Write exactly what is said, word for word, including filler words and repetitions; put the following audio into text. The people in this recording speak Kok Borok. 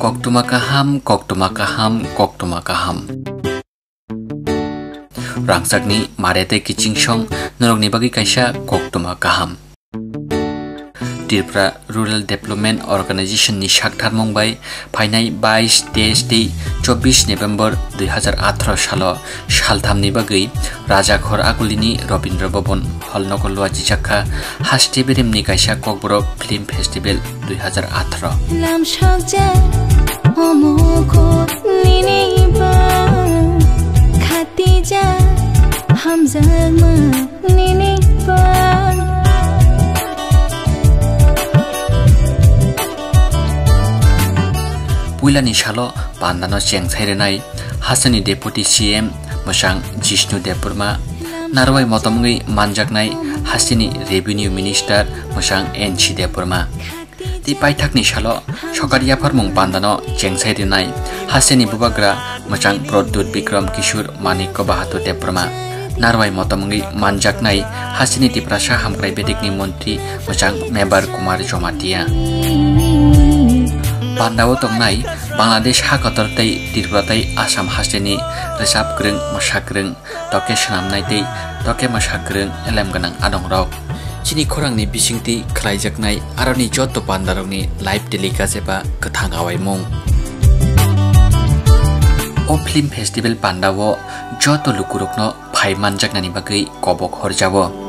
Koktwma kaham, koktwma kaham, koktwma kaham. Rangchakni mare tei kiching song norokni bagwi kaisa koktwma kaham. Tripura Rural Development Organization ni saktharmung bai phainai bais, teis tei chobbish November dui hazar atharo salo salthamni bagwi Rajakhor Agulini Rabindra Bhavan Hall nogo luajijakha haste beremni kaisa Kokborok Film Festival dui hazar atharo. Lamsokjak omo kho nini bang, khatijak hamjakma nini bang. Puilani salo pandano chengsai rwnai hasteni Deputy C M mwsang Jishnu Debbarma, narwai motom wngwi manjaknai hasteni Revenue Minister mwsang N C Debbarma. Tei paithakni salo sokar yapharmung pandano chengsai rwnai hasteni bubagra mwchang Pradyut Bikram Kishore Manikya Bahadur Debbarma, narwai motom wngwi manjaknai hasteni Tiprasa hamkrai bedekni montri mwchang Mebar Kumar Jamatia. Pandao tongnai Bangladesh ha kotor tei Tripura tei Assam hasteni rwchap kwrwng, mwsa kwrwng, toke swnamnai tei toke mwsa kwrwng elem gwnang adongrok. Chini khorangni bisingtwi khlaijaknai aroni joto pandarokni live telecast eba kwthang awaimung. O film festival pandao joto lukurokno phai manjaknani bagwi kobok horjao.